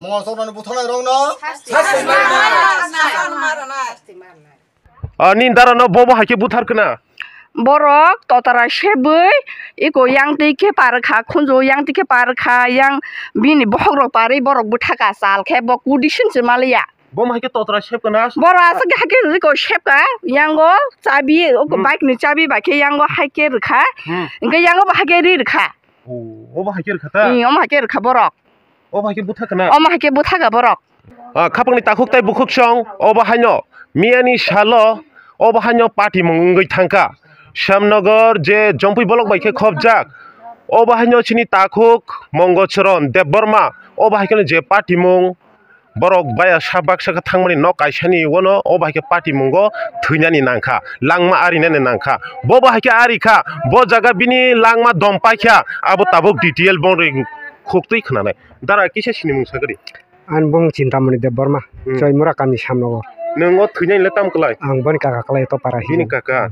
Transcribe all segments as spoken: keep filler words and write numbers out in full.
Tongchoknani butharnai rokno. Sasti marnai. Sasti marnai. Ah, nini dara no bobo hai khe buthar khna. Borok totara sebwi iko yang twi khe par kha, khunju yang twi khe par kha, yang bini bokhok rok parwi borok bwtha ka chal khe bo kudi sin se maliya. Bo hai khe totara sep khna. Borok aswk hai khe riko sep ka, yango chabi, o Hmm. bike ni chabi bai khe yango hai khe rwkha, Hmm. hwnkhe yango bo hai khe ri rwkha. Oh, obo hai khe rwkha ta? Hmm, omo hai khe rwkha borok. Obo hai khe butha khna? Omo hai khe butha kha borok. Ah, khapangni takhuk tai bukhuk song, obo haino miyani salo, obo haino patimung wngwi thangkha. Shyamnagar je Jompui bolok bai khe khopjak, obo haino chini takhuk Mongochoron Debbarma, obo hai kheno je patimung, borok baya sa baksa khe thangmani nok kaisani uano, obo hai khe patimungo thwinani nangkha, langma arinani nangkha. Bobo hai khe ari kha, bo jaga bini langma dom paikha, abo tabuk detail bongni khuktwi khwnanai. Dara kisa sinimung sagadi. Ani bung Chintamoni Debbarma, Hmm. Choimura kami samno. Nwng o thwinani le tam kwlai? Ang boni kaka kwlai to para Bini hino. Kaka.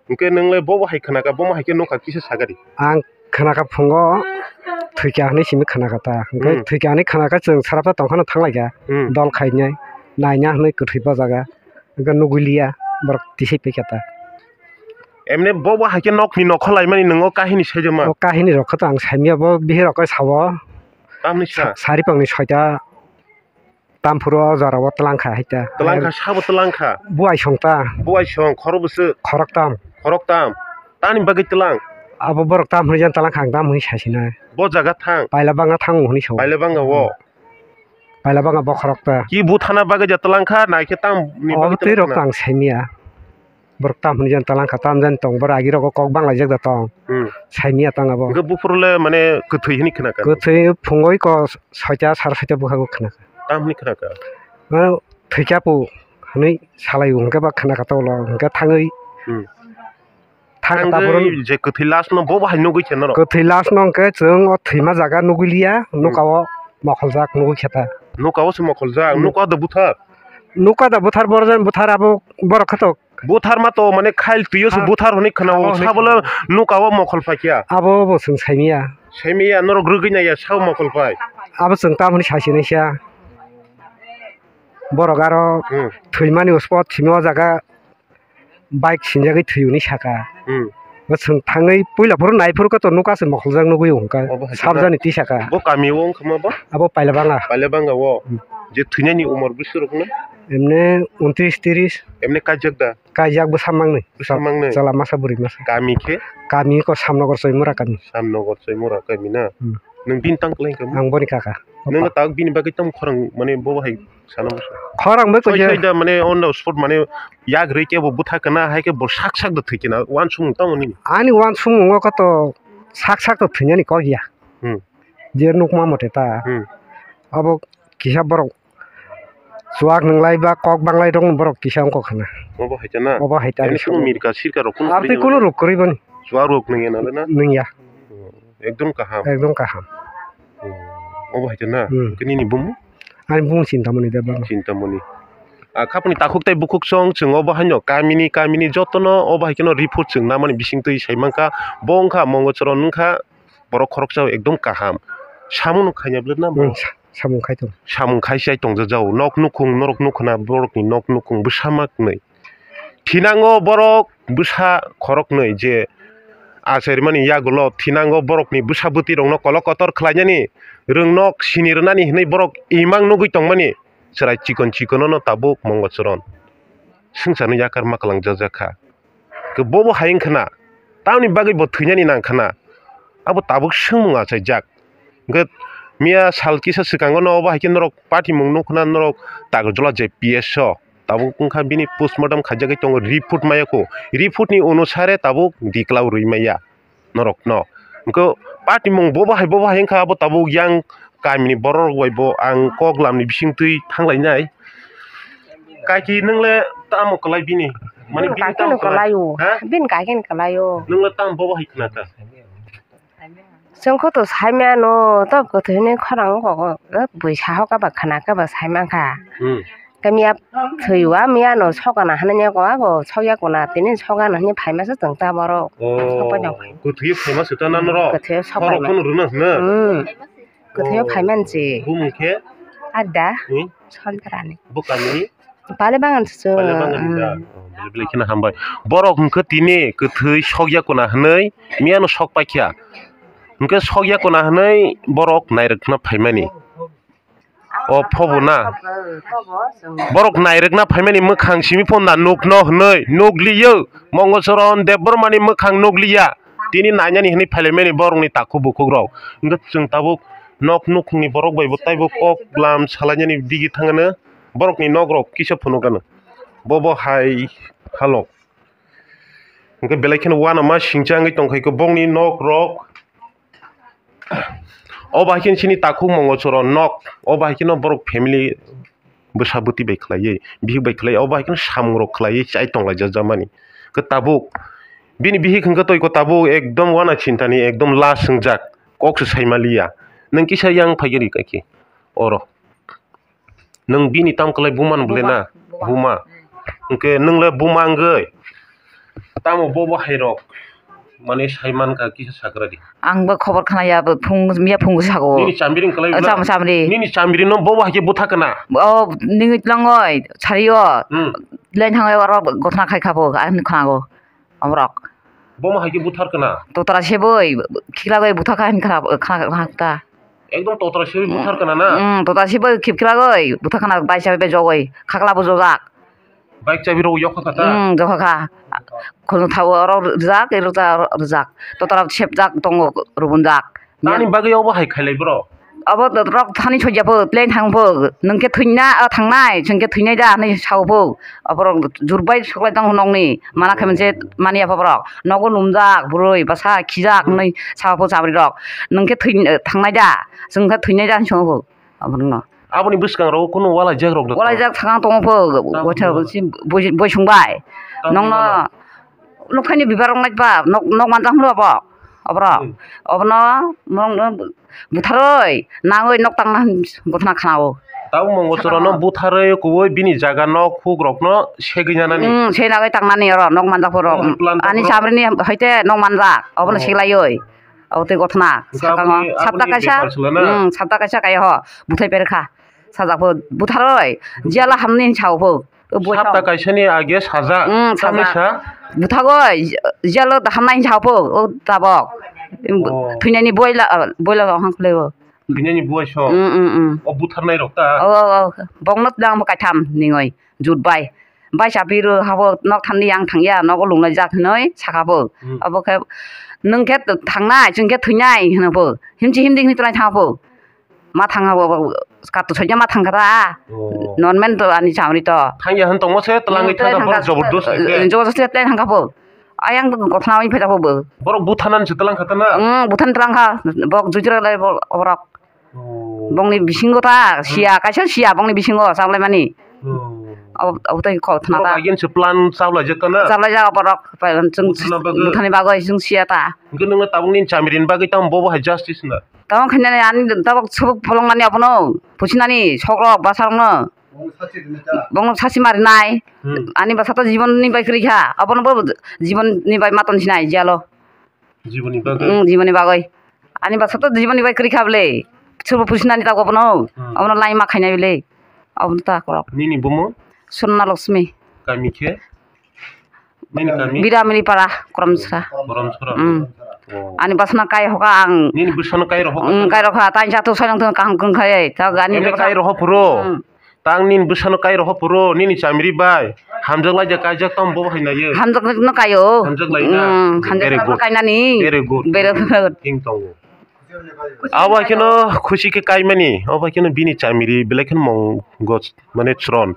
Hwnkhe nwng le bobo hai khwnakha, bomo hai khe nokha kisa sagadi. Ang khwnakha phungo thwikha hwnwi simi khwnakha ta. Hwnkhe Hmm. thwikha hwnwi khwnakha chwng sarapha tongkhano thanglaikha. Hmm. Dol khainai, naina hwnwi kwthwi bojaga. Hwnkhe nuguiliya borok tisai paikha ta. Emne bobo hai khe nokni nokho laimani nwng o kahini saijama? O kahini rokho to ang saimya bo bihirokhe sao. Tamni sa? Sa-, saripangni soita. Tamphuru o jora o twlang kha hai ta. Twlang kha, sabo twlang kha. Buai song ta. Buai song, khoro bwswk. Khoroktam. Khoroktam. Tani bagwi twlang? Abo borok tam hwnwi jan twlang kha, ang tam hwnwi sasina. Bo jaga thang? Paila banga thang hwnwi sao. Paila banga o? Paila banga bokhorok ta. Ki buthana bagwi ja twlang kha, naikhe tam ni bagwi twlang kha? Obo twi rok to ang saimya. Borok tam hwnwi jan twlang kha, tam jan tong, borok agi rogo kok banglaijak da tong. Hmm. Saimya tang abo. Hwnkhe buphuru le mane kwthwi hwnwi khna kha? Kwthwi phungwi ko soita, sar soita bwkhago khna kha. Tam hwnwi khna kha? Mane thwikha pu hwnwi salai o, hwnkhe ba khna kha tolo, hwnkhe thangwi. Hmm. Thang kha ta borok. Thangwi je kwthwi last no bo bahai nugwi khe norok? Kwthwi last no hwnkhe chwng o thwima jaga nugwi liya, Hmm. nuka o mokholjak nugwi khe ta. Nuka o se mokholjak, Hmm. nuka o da buthar? Nuka da buthar, borok jan buthar abo borok khato. Buthar ma to mane khail twi o se Ha. Buthar hwnwi khna o, Abo hwnwi sabo le khna o. Nuka o mokhol paikha. Abo bo chwng saimya. Saimya norok rwgwi naiya sao mokhol pai. Abo chwng tamoni sasinaisa. Borok aro Hmm. Thwimani o spot simi o jaga bike sinjagwi thwi hwnwi saka. Hmm. Bo chwng thangwi puila phuru nai phuru khe to nuka se mokhol jak nugwi hwnka. Obo hai sab khe jani twi saka. Bo kami o wngkha ma bo? Abo Pailabanga. Pailabanga o. Hmm. Je thwinani umor bwswk rok no? Emne untris tiris. Emne kaijak da? Kaijak bwsa mangnwi. Bwsa mangnwi? Chwla masa bwrwi masa. Kami khe? Kami ko Samnogor Choimura kami. Samnogor Choimura kami na? Hmm. Nwng bini tang kwlai kami? Ang boni kaka. Nwng no tabuk bini bagwi tamo khorang mane bo hai sana musa? Khorang bai ko je. Soi soi da mane on the spot mane yak rwi khe bo bwtha kana hai khe bo sak sak da thwi khe na wansukmung tamo nini? Ani wansukmung o khe to sak sak to thwinani kok ya. Hmm. Je nukma mote ta. Hmm. Abo kisa borok chuak nwnglai ba kok banglai rok borok kisa wngkha khna. Obo hai ta na? Obo hai ta. Ani kunu mirka sirka rok kunu. Abtwi kunu rok kwrwi bani. Chuak rok nwngya na le na? Nwngya. Hmm. Ekdom kaham. Ekdom kaham. Hmm. Obo hai ta na? Hmm. Kini ni bumu? Ani bumu Chintamoni Debbarma. Chintamoni. A khapni takhuk tai bukhuk song chwng obo haino kamini kamini jotono obo hai kheno report chwng namani bisingtwi sai mankha. Bo wngkha Mongochoron wngkha. Borok khoroksa ekdom kaham. Samung no khaina bwle na bo? Hmm, sa-, samung khai tongo. Samung khai sai tongjak jao. Nok nukhung norok nukhuna borokni nok nukhung bwsa maknwi. Thinango borok bwsa khoroknwi je acharimani yagulo thinango borokni bwsa bwtwi rokno kolok kotor khlainani rwngnok sini rwnani hinwi borok imang nugwi tongmani chwrai chikon chikonono tabuk Mongochoron swngcharni yakar ma kwlangjak kha. Khe bobo hai wngkhna, tamni bagwi bo thwinani nangkhna, abo tabuk swngmung achaijak. Hwnkhe miya sal kisa swkango no obo hai khe norok patimung nukna norok Takarjala J P S o tabuk wngkha bini postmortem khaijagwi tongo, report maya kho, report ni onusare tabuk diklaw rwi maya. Norokno. Hwnkhe patimung bobo hai bobo hai wngkha, abo tabuk yang kamini borok rok bai bo ang kok lamni bisingtwi thanglainai. Kaki nwng le tamo kwlai bini? Mani bini kaki tamo no kwlai? Kwlai o. Ha? Bini kaki no kwlai o. Nwng le tamo bobo hai khna kha? Chwng kho to saimano, to kwthwi hwnwi khorang wngkha kho, bui sahoka ba khna khe ba saimankha. Hmm. Khe miya thwi o, a miya no sokana hinwi ko, a bo sokya kona tini sokana hinwi phaima se chwng ta borok. Oh, sopai no phai. Kwthwi phaima se ta na norok? Kwthwi sopai. Borok no rwna hwno? Hmm. Kwthwi phaima se. Bumung khe? Ada. Hmm? Sontrani. Bo kami? Pale bangan susu. Pale bangan da. Hmm. Oh, bile bile kheno hambai. Borok hwnkhe tini kwthwi sokya kuna hwnwi miyano sok paikha. Hwnkhe sokya kuna hwnwi borok nairwkna phaimani. O phobo na. Borok nairwkna phaimani mwkhang simi phone da nukno hwnwi, nukliyo. Mongosoron Debbarmani mwkhang nukliya. Tini nainani hwnwi phailaimani borokni takhuk bukhukrok. Hwnkhe chwng tabuk nok nukhungni borok bai bo taibo kok lam salainani digi thangano. Borokni nokrok kisa phunukgano. Bobo hai halok. Hwnkhe belai kheno uanama singcha wngwi tongkha khe bongni nokrok. O bahai khe chini takhuk Mongosoron nok, o bahai kheno borok family bwsa bwtwi bai khlaiwi, bihik bai khlaiwi, o bahai kheno samungrok khlaiwi chai tonglaijak jamani. Khe tabuk bini bihik hwnkhe twi khe tabuk ekdom uana chintani ekdom last wngjak, kok se saimaliya. Nwng kisa yang phai gari kaki oro. Nwng bini tam kwlai buma ni bwle na? Buma. Buma. Hwnkhe nwng le buma wngwi tamo bobo hai rok mane sai man kha kisa sakra di. Ang bo khobor khna ya, bo phung, miya phung sago. Nini chambiring kwlai. Cham-, chamri. Nini chambiring no bobo hai khe butha kana? O nini tlangoi, sario. Hmm. Len thangoi oro gotna khai kha bo, ang khna go. Omrok. Bomo hai khe buthar kana? Totra seboi, khiklagoi buthar kha hin khana, khana, khana ta. Ekdom totra seboi buthar kana na? Mm, totra seboi khiklagoi buthar khana, bai chabi bai jogoi, khakla bo jojak. Bike chabi rok yokha kha ta? Mm, jokha kha. Khulno thawo oro rijak, ero ta rijak. Totra sebjak tongo rubunjak. Tani bagwi obo hai khailai bro? Abo rok thani sojya pho, plane thang pho, nwng khe thwina, ah, thangnai, chwng khe thwinai da, hinwi sao pho. Aborok jurbai suklai tong nokni, mana khe monse mani ya pho borok. Nogo lumjak, bwrwi, bwsa, khijak, hmm, hinwi sao pho chamri rok. Nwng khe thwi-, thangnai da, chwng khe thwinai da, hinwi sao pho. Aborokno. Aboni bwskango kunu walaijak rok da? Walaijak thang tongo pho, tamo waisa wala. Si boi, boi sungbai. Tamo nokno wala. Nokthani bibar rok nai ba, nok, nok manjak hwnwi abo, aborok. Hmm. Obono, norokno butharwi, nangwi nok tangna hin gotna khna-o. Tabuk Mongochorano butharwi, kubui bini jaga nok huk rokno segwi nanani. Hmm, se nangwi tangnani oro, nok manjak phuru. Oh, plan ani tabuk chamrini haite nok manjak, obono, oh, seglaiwi. Abo tei gotna, hwnkhe sakango. Aboni, sapta aboni kaisa, bepar se lana? Hmm, sapta kaisa kaiya ho, buthai perkha. Sajak pho, butharwi, jala hamni hin sao pho. O boi sapta sao. Kaisani age sajak, hmm, tamni sajak. Sa? Buthago, jalo hamnai hinsa pho, o tabok. Oh. Thwinani boila, boila rok hang khlai o. Thwinani boi so? Mm, mm, mm. O butharnai rok ta? O, o, o. Bokno tlang bo kaitham ningoi, jut bai. Bai sa piru habo nok thamni yang thangya, nogo lungnai jak hinoi saka pho. Hmm. Abo khe, nwng khe thangnai, chwng khe thwinai hino pho. Himchi himdi hini tonai thang pho. Ma thang abo, abo, kato soja ma thang kha ta. Oh. Non men to ani chamri to. Thangya hwn tongmo se, twlangwi, hmm, thangkha, borok thangkha, jobor dos hai khe. Jobor dos hai thangkha bo. Ayang to gotna oi phaida bo. Borok butharnani se twlang kha ta na? Hmm, butharni twlang kha. Bok juitra lai bo-, borok. Oh. Bongni bisingo ta, hmm, siya, kaisa siya bongni bisingo chablai mani. Oh. Abo, abo tai kok thana ta. Borok again se plan chablai jak ta na? Chablai jak borok, pa-, chwng buthana bagwi. Buthani bagwi chwng siya ta. Hwnkhe nwngno tabukni chamrini bagwi tamo bobo hai justice na? Tamo khainani ani tabok subuk pholongnani abono, pusinani sokrok bwsarokno. Bongno sachi marinai. Hmm. Ani bwsa to jibonni bai kwrwi kha. Abono bo jibonni bai ma ton sinai jalo. Jibonni bagwi? Hmm, jibonni bagwi. Ani bwsa to jibonni bai kwrwi kha bwle. Sobo pusinani tabok abono. Hmm. Abono laima khainai bwle. Abono ta korok. Nini bumo? Sonna Lakshmi. Kami khe? Nini kami? Biramili para, Koromsra. Koromsra. Mm. Oh. Ani bwsano kai hoka ang. Nini bwsano kai rohok? Mm, kai rohok. Tai jatu sai nang kaham kung khai. Ta ani. Eme kai rohok phuru. Mm. Tang nini bwsano kai rohok phuru. Nini chamiri bai. Hamjak lai ja kaijak tamo bo hai nayo. Hamjak no kaio. Hamjak lai na. Mm, hamjak. Very good. Kainani. Very good. Very good. Thing tongo. Abo hai kheno khusi khe kaimani, abo hai kheno bini chamiri belai kheno mongo mane chwron.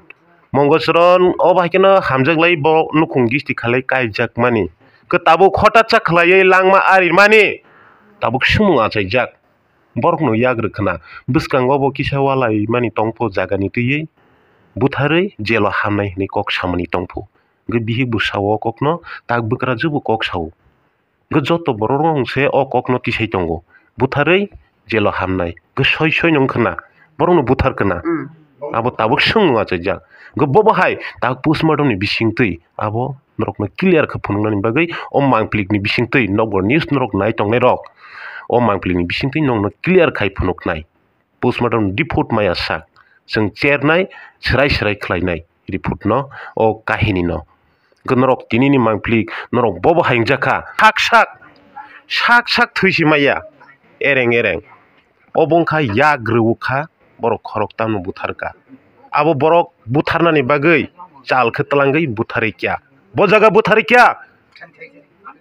Mongo chwron, abo hai kheno hamjak lai bo nukhung gisti khalai kaijakmani. Khe tabuk hothatsa khlaiwi langma arimani, tabuk sumung achaijak. Borokno yak rwkhna, bwskango bo kisa walaimani tongpho jagani twiwi, butharwi jelo hamnai hwnwi kok samani tongpho. Hwnkhe bihik bo sao o kokno, tak bwkrajwk bo kok sao. Hwnkhe joto borok rok se o kokno tisai tongo, butharwi jelo hamnai. Hwnkhe soi soi no wngkha na, borokno buthar kha na. Mm. Abo tabuk swngno achaijak. Hwnkhe bobo hai tak postmortem ni bisingtwi abo norokno clear khe phunuknani bagwi o mangpili ni bisingtwi nokbar news norok nai tongnai rok o mangpili ni bisingtwi nokno clear khai phunuknai. Postmortem report maya sak. chwng chernai, swrai swrai khlainai report no, o kahini no. Hwnkhe norok tinini mangpili norok bobo haingjak kha, sak sak, sak sak thwi si maya, ereng ereng. Obo wngkha yak rwkha, borok khoroktamno butharkha. Abo borok butharnani bagwi chal khe twlangwi butharwi kya. Bo jaga butharwi kya.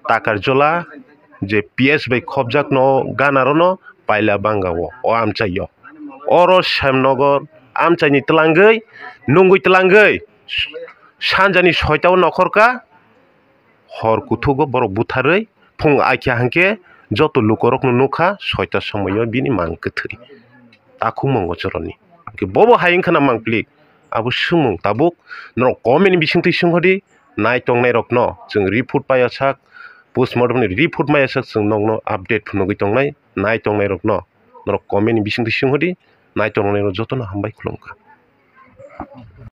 Takarjola je P S bai khopjakno ganarono paila bangao o amchaio. Oro Semnogor amchaini twlangwi nungwi twlangwi sanjani soitao nokhorkha. Hor kuthugo borok butharwi phung aikha hwnkhe joto lukorokno nukha soita somoio bini mang kwthwi takhuk mongo choroni. Hwnkhe bobo hai wngkhana mangpili abo swngmung tabuk norok comment ni bisingtwi swnghodi nai tongnairokno chwng report paiya sak postmortem ni report maya sak chwng nokno update phunugwi tongnai nai tongnairokno norok comment ni bisingtwi swnghodi nai tongnairok jotono hambai khulumkha.